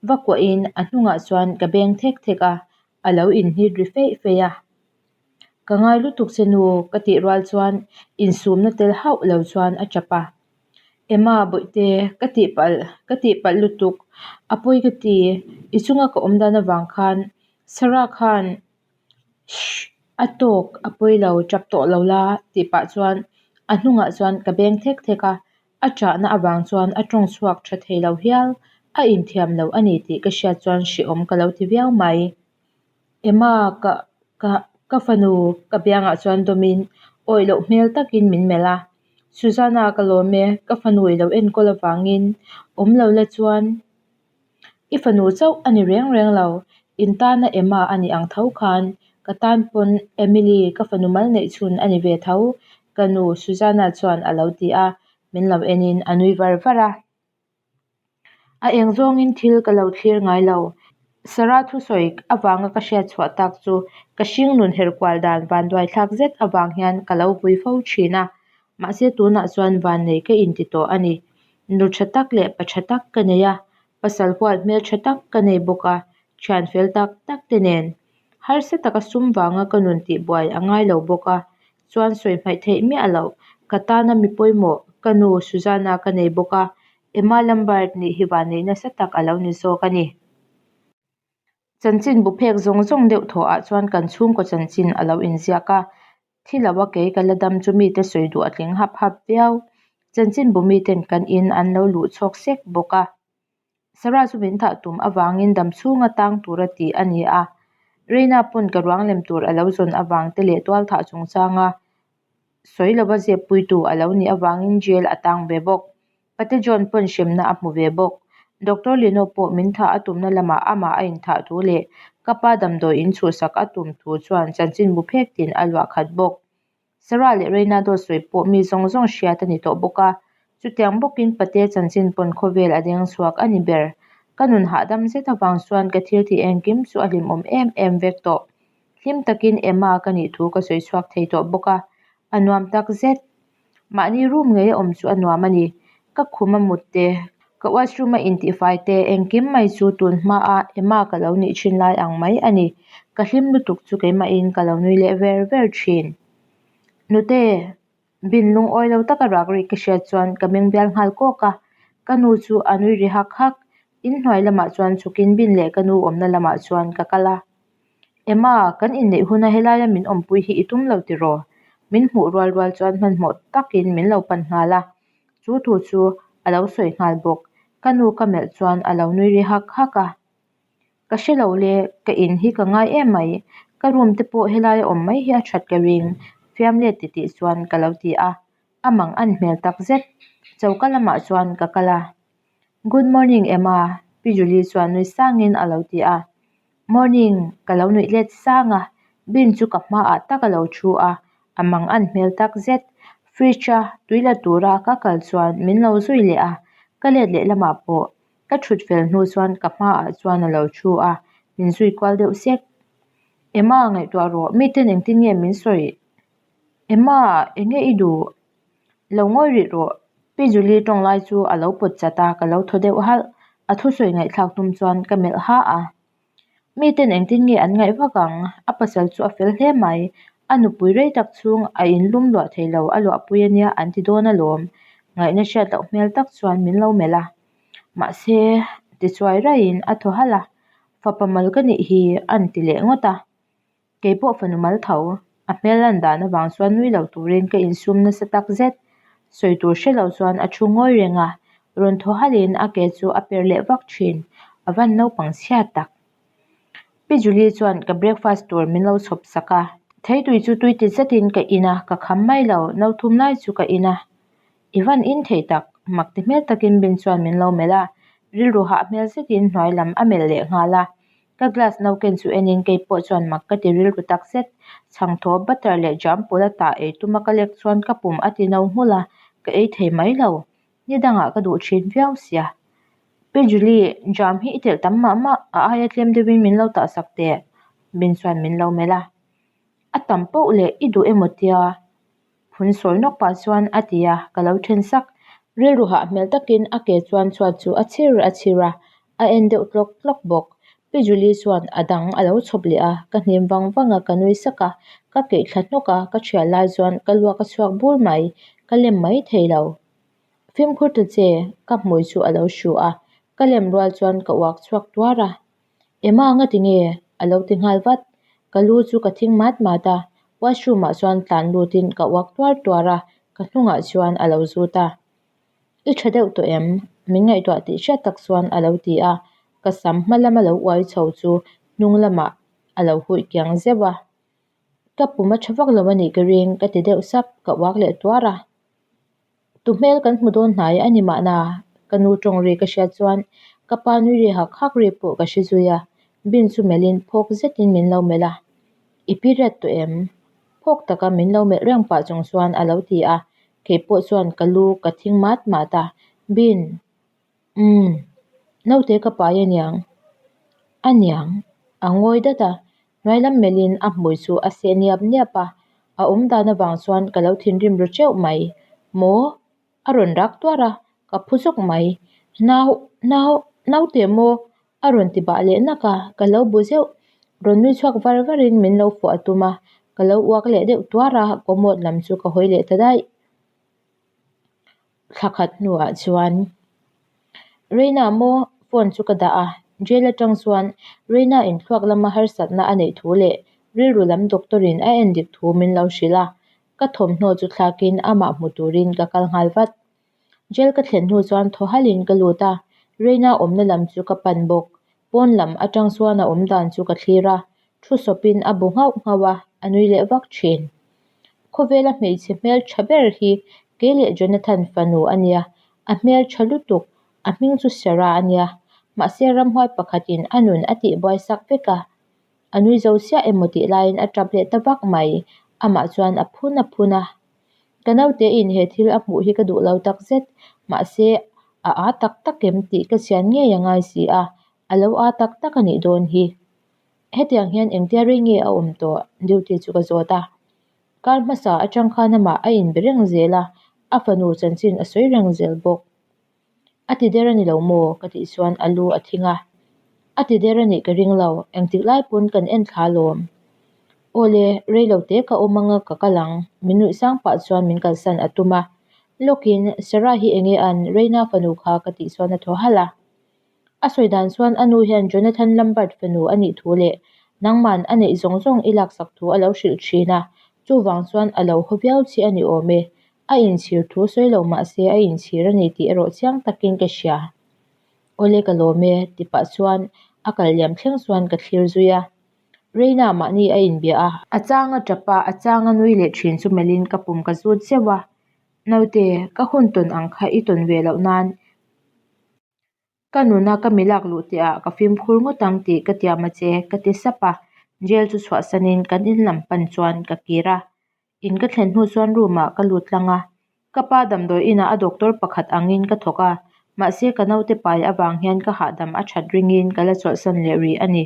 Va kuahin a hnungah chuan ka beng thek thek a, a lo inhnit ri feih feih a. Ka ngai lutuk che nu ka tih rual chuan insumna tel hauh lo chuan a tap a. Emma bawihte ka tihpalh ka tihpalh lutuk a pawi ka ti i chunga ka awm dan avang khan Sarah khan Shh a tawk a pawi lo tap tawh lo la tih pah chuan a hnungah chuan ka beng thek thek a a ṭahna avang chuan a tawng chhuak tha thei lo hial a inthiam lo a ni tih ka hriat chuan hrehawm ka lo ti viau mai. Emma ka ka ka fanu ka biangah chuan dawmin awih loh hmel takin min melh a, Susanna ka lawm e, ka fanu i lo enkawl avangin awm lo la chuan i fanu chauh a ni reng reng lo, in tana Emma a nih ang tho khan ka tan pawn Emily ka fanu mal neih chhun a ni ve tho ka nu Susanna chuan a lo ti a, min lo enin a nui var var a. A eng zawngin thil ka lo thlir ngai lo. Sarah thusawi avanga ka hriat chhuah tak chu ka hringnun her kual dan vanduaithlak zet avang hian ka lo vui fo thin a. Mahse tunah chuan vannei ka inti tawh a ni. Nu tha tak leh pa tha tak ka nei a, pasal hual hmel tha tak ka nei bawk a, thian fel tak tak te nen. Harsa taka sum vanga ka nun tihbuai a ngai lo bawk a, chuan sawi hmaih theih miah loh. Ka tana mi pawimawh ka nu Susanna ka nei bawk a, Emma Lambert nih hi vanneih nasa tak a lo ni zawk a ni. Chanchin bu phek zawng zawng deuh thawh ah chuan kan chhungkaw chanchin a lo inziak a, thi lo a kei ka la dam chu mite sawi duh a tling hap hap viau. Chanchin bu miten kan in an lo luh chhawk sek bawk a. Sarah chu min thah tum avangin dam chhunga tang tura tih a ni a, Reina pawn ka ruang lem tur a lo zawn avang te leh tualthah chungchanga sawi lova zep puitu a lo nih avangin jail a tang ve bawk. Pate John pawn hremna a hmu ve bawk. Doctor Lino pawh min thah a tumna lamah amah a inthah thu leh ka pa damdawi inchhuhsak a tum thu chuan chanchinbu phek tin a luah khat bawk. Sarah leh Reina dawt sawi pawh mi zawng zawng hriat a ni tawh bawk a, chutiang bawkin Pate chanchin pawn khawvel a deng chhuak a ni ber. Ka nun hahdam zet avang chuan ka thil tih engkim chu a hlimawm em em vek tawh. Hlim takin Emma ka nih thu ka sawi chhuak thei tawh bawk a, a nuam tak zet. Mahni room ngei a awm chu a nuam a ni. Ka khum a mut te, ka washroom a intihfai te, engkim mai chu tun hmaa Emma ka lo nih thin lai ang mai a ni. Ka hlim lutuk chu keimahin ka lo nui leh ver ver thin. Nute, bin lungawi lo taka rak rik ka hriat chuan ka meng bial nghal kawk a, ka nu chu a nui ri hak hak. Inhnuai lamah chuan chhukin bin leh ka nu awmna lamah chuan ka kal a. Emma, kan inneih huna helaia min awmpui hi i tum lo tiraw? Min hmuh rual rual chuan hmanhmawh takin min lo pan nghal a, chu thu chu a lo sawi nghal bawk. Ka nu ka melh chuan a lo nui ri hak hak a. Ka hre lo le, ka in hi ka ngai em mai. Ka room te pawh helaia awm mai hi a that ka ring, fiam let titih chuan ka lo ti a. A mang an hmel tak zet. Choka lamah chuan ka kal a. Good morning Emma, Pi Julie chuan nui sangin a lo ti a. Morning, ka lo nuih let sang a, bin chu ka hmaah tak a lo thu a, a mang an hmel tak zet. Fridge a tui la tura ka kal chuan min lo zui leh a, ka let leh lamah pawh ka thut fel hnu chuan ka hmaah chuan a lo thu a, min zui kual deuh sek. Emma ngaihtuah rawh, miten engtin nge min sawi? Emma, enge i duh? Lo ngawi rih rawh. Pi Julie tawng lai chu a lo pawt chat a, ka lo thaw deuh halh. A thusawi ngaihthlak tum chuan ka melh ha a. Miten engtin nge an ngaih vak ang? A pasal chu a fel hle mai. A nupui rei tak chhung a inlum luah thei lo, a luahpui a nia an ti dawn alawm. Ngaihna hriat loh hmel tak chuan min lo melh a. Mahse, tichuai raiin a thaw halh a. Fapa mal ka nih hi an ti leh ngawt a. Kei pawh fanu mal tho, a hmel lan dan avang chuan nui lo turin ka insum nasa tak zet. Sawi tur hre lo chuan a thu ngawi reng a, rawn thaw halhin a ke chu a per leh vak thin, a van naupang chhia tak. Pi Julie chuan ka breakfast tur min lo chhawp sak a, theitui chu tui ti zetin ka in a, ka kham mai lo, no thum lai chu ka in a. I van in thei tak, mak ti hmel takin Bin chuan min lo melh a, rilru hah hmel zetin hnuai lam a melh leh nghal a. Ka glass no ken chu enin kei pawh chuan mak ka ti rilru tak zet. Chhangthaw, butter leh jam pawlh a tah ei tuma ka lek chuan ka pum a ti no nghulh a, ka ei thei mai lo. Ni dangah ka duh thin viau sia. Pi Julie, jam hi i telh tam mah mah, a aia tlem deuhin min lo tah sak teh, Bin chuan min lo melh a. A tam poh leh i duh emaw tia? Phun sawi nawk pah chuan a ti a, ka lo then sak. Rilru hah hmel takin a ke chuan chhuat chu a chhir a chhir a. A en deuh tlawk tlawk bawk. Pi Julie chuan a dang a lo chhawp leh a, ka hnim vang vang a, ka nui sak a, ka keih thla hnawk a, ka thial lai chuan ka luak a chhuak bur mai, ka lem mai thei lo. Fimkhur ta che, ka hmui chu a lo hru a, ka lem rual chuan ka uak chhuak tuar a. Emma ngati nge? a lo ti nghal vat. Ka lu chu ka thing mat mat a, washroom ah chuan tlan lutin ka uak tuar tuar a, ka hnungah chuan a lo zut a. I tha deuh tawh em? Min ngaihtuah tih hriat tak chuan a lo ti a, ka sam hma lama lo uai chho chu hnung lamah a lo huih kiang zeuh a. Ka pum a tha vak lo a nih ka ring ka ti deuh sap, ka uak leh tuar a. Tu hmel kan hmu dawn hnai a ni mahna? Ka nu tawng ri ka hriat chuan ka pa nui ri hak hak ri pawh ka hre zui a, bin chu melhin phawk zetin min lo melh a. I period tawh em? Phawk taka min lo melh reng pah chung chuan a lo ti a, kei pawh chuan ka lu ka thing mat mat a, Bin, umm, naute ka pai aniang, aniang, a ngawi dat a, Hnuai lam melhin a hmui chu a seh niap niap a, a awm dan avang chuan ka lo thinrim ru teuh mai. Maw? A rawn rak tuar a, ka phu zawk mai. Nau, nau, naute maw? A rawn ti bah leh nak a, ka lo bu zeuh. Rawn nui chhuak var varin min lo fuah a tum a, ka lo uak leh deuh tuar a, commode lam chu ka hawi leh ta daih. Thla khat hnuah chuan Reina maw phone chu ka dah a, jail atang chuan Reina in thluak lama harsatna a neih thu leh rilru lam doctor in a en dik thu min lo hrilh a, ka thawmhnaw chu thlakin amah hmu turin ka kal nghal vat. Jail ka thlen hnu chuan thaw halhin ka lut a, Reina awmna lam chu ka pan bawk. Pawn lam atang chuan a awm dan chu ka thlir a, thu sawpin a bu nghauh nghauh a, a nui leh vak thin. Khawvela hmeichhe hmeltha ber hi kei leh Jonathan fanu a nia, a hmeltha lutuk, a hming chu Sarah a nia, mahse ramhuai pakhatin a nun a tihbuai sak vek a, a nui zo chiah emaw tih laiin a tap leh ta vak mai, amah chuan a phun a phun a. Ka naute in he thil a hmuh hi ka duh lo takzet, mahse a â tak tak em tih ka chian ngei a ngai si a, a lo â tak tak a nih dawn hi. Hetiang hian engtia rei nge a awm tawh? Duty chu ka zawt a. Kar hmasa atang khan amah a inbe reng zel a, a fanu chanchin a sawi reng zel bawk. A ti der a ni lo maw? Ka tih chuan a lu a thing a. A ti der a nih ka ring lo, engtik lai pawn kan en thla lawm. Awle, rei lo te ka awm anga ka kal ang, min nuih sang pah chuan min kalsan a tum a. Lawkin, Sarah hi enge an Reina fanu kha ka tih chuan a thaw halh a. A sawi dan chuan a nu hian Jonathan Lambert fanu a nih thu leh nangman a neih zawng zawng i laksak thu a lo hrilh thin a, chuvang chuan a lo haw viau chi a ni awm e. A inchhir thu sawi lo mah se a inchhir a ni tih erawh chiang takin ka hria. Awle ka lawm e ti pah chuan a kal liam thleng chuan ka thlir zui a. Reina mahni a inbia a. A chang a tap a, a chang a nui leh thin chu melhin ka pum ka zut zeuh a. Naute, ka hun tawn ang kha i tawn ve loh nan Ka nuna ka mi lak luh tihah ka fimkhur ngawt ang tih ka tiam a che, ka ti sap a. Jail chu chhuahsanin kan in lam pan chuan ka kir a. In ka thlen hnu chuan room ah ka lut tlang a. Ka pa damdawi inah a doctor pakhat angin ka thawk a, mahse ka naute pai avang hian ka hahdam a that ringin ka la chawlhsan leh rih a ni.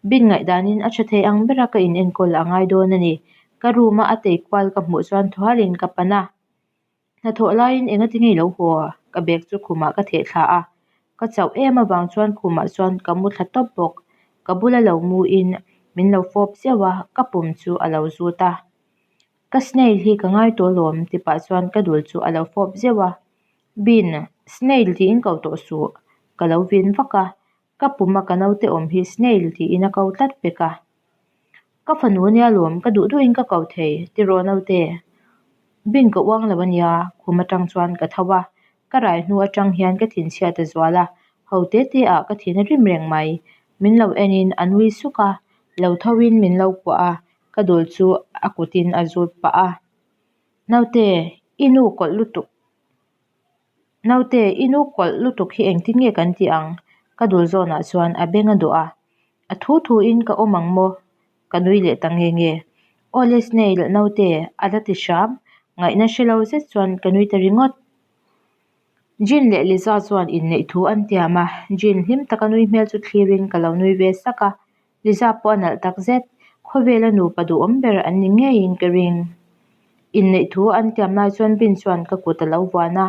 Bin ngaihdanin a tha thei ang bera ka inenkawl a ngai dawn a ni. Ka room a a tei kual ka hmuh chuan thaw halhin ka pan a. Hnathawh laiin engati nge i lo haw? Ka bag chu khumah ka theh thla a, ka chauh em avang chuan khumah chuan ka mu thla tawp bawk. Ka bula lo muin min lo fawp zeuh a, ka pum chu a lo zut a. Ka snail hi ka ngai tawh alawm ti pah chuan ka dul chu a lo fawp zeuh a. Bin, snail tiin ko tawh suh, ka lo vin vak a, ka puma ka naute awm hi snail tiin a ko tlat pek a. Ka fanu ania lawm, ka duh duhin ka ko thei, tiraw naute? Bin ka uang lo ania, khum atang chuan ka tho a, ka rai hnu atang hian ka thinchhiat a zual a, ho te te ah ka thin a rim reng mai. Min lo enin a nui suk a, lo tho in min lo kuah a, ka dul chu a kutin a zut pah a. Naute, i nu kawlh lutuk. Naute, i nu kawlh lutuk hi engtin nge kan tih ang? Ka dul zawnah chuan a beng a duh a. A thu thuin ka awm ang maw? Ka nui leh ta nge nge. Awle Snail, naute, a la ti hram. Ngaihna hre lo zet chuan ka nui ta ringawt. Jin leh Liza chuan inneih thu an tiam a, Jin hlim taka nui hmel chu thlirin ka lo nui ve sak a. Liza pawh a nalh tak zet, khawvela nupa duhawm ber an ni ngeiin ka ring. Inneih thu an tiam lai chuan Bin chuan ka kut a lo vuan a,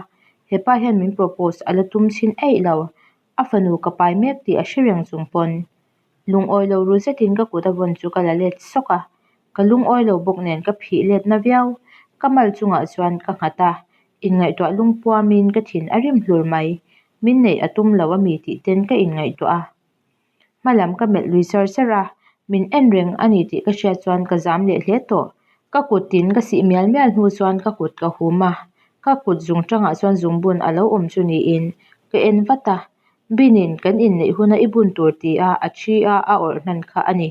hepa hian min propose a la tum chhin eih lo. A fanu ka pai mek tih a hre reng chung pawn. Lungawi lo ru zetin ka kut a vawn chu ka la let sawk a, ka lungawi lo bawk nen ka phih let na viau. Ka mal chungah chuan ka nghat a, inngaihtuah lungpuamin ka thin a rim hlur mai. Min neih a tum lo a mi tih ten ka inngaihtuah a. Hma lam ka melh lui char char a, min en reng a ni tih ka hriat chuan ka zam leh hle tawh. Ka kut tin ka sih mial mial hnu chuan ka kut ka hum a, ka kut zung tangah chuan zungbun a lo awm chu niin ka en vat a, Binin kan inneih huna i bun tur ti a a thi a a awrh hnan kha a ni.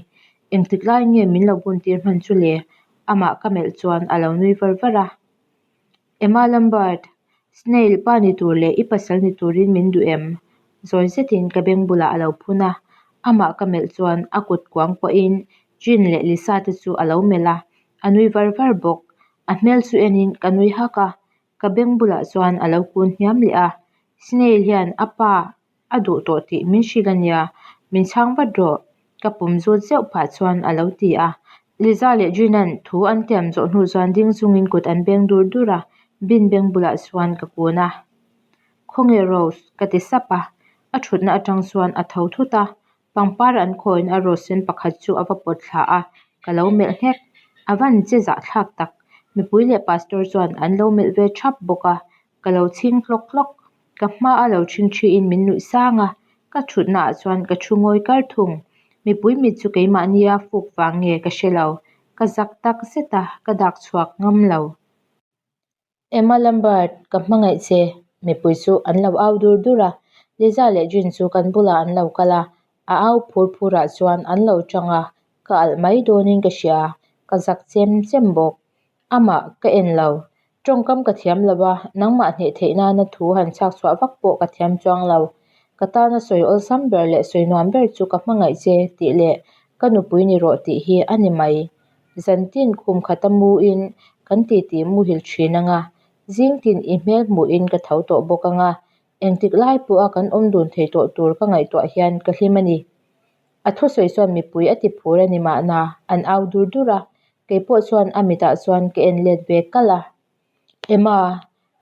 Engtik lai nge min lo bun tir hman chu le? Amah ka melh chuan a lo nui var var a. Emma Lambert, Snail pa ni tur leh i pasal ni turin min duh em? Zawi zetin ka beng bulah a lo phun a, amah ka melh chuan a kut kuang kuahin Jin leh Lisa te chu a lo melh a, a nui var var bawk. A hmel chu enin ka nui hak a, ka beng bulah chuan a lo kun hniam leh a, Snail hian a pa a duh tawh tih min hrilh a nia, min chhang vat rawh, ka pum zut zeuh phah chuan a lo ti a. Liza leh Jin-a'n thu an tiam zawh hnu chuan ding chungin kut an beng dur dur a, bin beng bulah chuan ka kun a. Khawnge Rose? ka ti sap a, a thutna atang chuan a tho thut a, pangpar an khawiin a rose sen pakhat chu a va pawt thla a, ka lo melh nghek. A van che zahthlak tak, mipui leh pastor chuan an lo melh ve thap bawk a, Ka lo chhing hlawk hlawk, ka hma a lo chhing thiin min nuih sang a, ka thutna ah chuan ka thu ngawi kar thung. Mipui mit chu keimahnia fuk vang nge ka hre lo, ka zak tak zet a, ka dak chhuak ngam lo. Emma Lambert, ka hmangaih che, mipui chu an lo au dur dur a, Liza leh Jin chu kan bulah an lo kal a, a au phur phur ah chuan an lo tang a, ka alh mai dawnin ka hria, ka zak chem chem bawk. Amah ka en lo. Tawngkam ka thiam lo a, nangmah hneh theih nana thu han chhak chhuah vak pawh ka thiam chuang lo. Ka tana sawi awlsam ber leh sawi nuam ber chu ka hmangaih che tih leh ka nupui ni rawh tih hi a ni mai. Zantin khum khata muin kan titi muhil thin anga, zingtin i hmel hmuhin ka tho tawh bawk anga, engtik lai pawha kan awm dun thei tawh tur ka ngaihtuah hian ka hlim a ni. A thusawi chuan mipui a ti phur a ni mahna, an au dur dur a, kei pawh chuan a mitah chuan ka en let ve kalh a. Emma,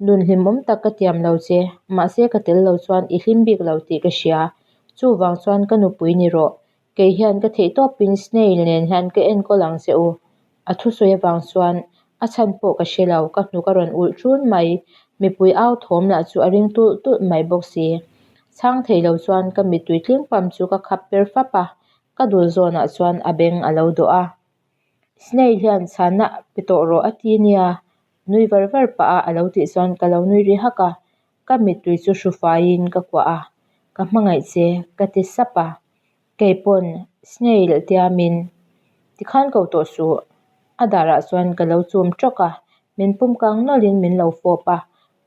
nun hlimawm tak ka tiam lo che, mahse ka tel lo chuan i hlim bik lo tih ka hria, chuvang chuan ka nupui ni rawh, kei hian ka theih tawpin Snail nen hian ka enkawl ang che u. A thusawi avang chuan a chhan pawh ka hre lo, ka hnuk a rawn ulh ṭun mai. Mipui au thawm lah chu a ring tulh tulh mai bawk si. Chhang thei lo chuan ka mittui tling pam chu ka khap per fap a, ka dul zawnah chuan a beng a lo dawh a. Snail hian chhanna pe tawh rawh a ti nia, nui var var pah a a lo tih chuan ka lo nui ri hak a, ka mittui chu hru faiin ka kuah a, ka hmangaih che ka ti sap a. Kei pawn Snail tiamin tikhan ko tawh suh. A darah chuan ka lo chum tawk a, min pum kang nawlhin min lo fawp a,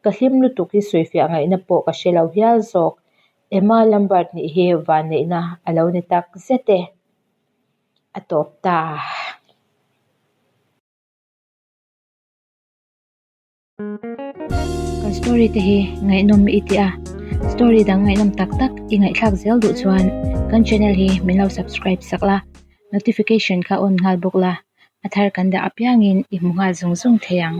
ka hlim lutuk hi sawifiah ngaihna pawh ka hre lo hial zawk. Emma Lambert nih hi vanneihna a lo ni tak zet e. A tawp ta. Kan story te hi ngaihnawm i ti a, story dang ngaihnawm tak tak i ngaihthlak zel duh chuan kan channel hi min lo subscribe sak la, notification kha on nghal bawk la, a thar kan dah apiangin i hmu nghal zung zung thei ang.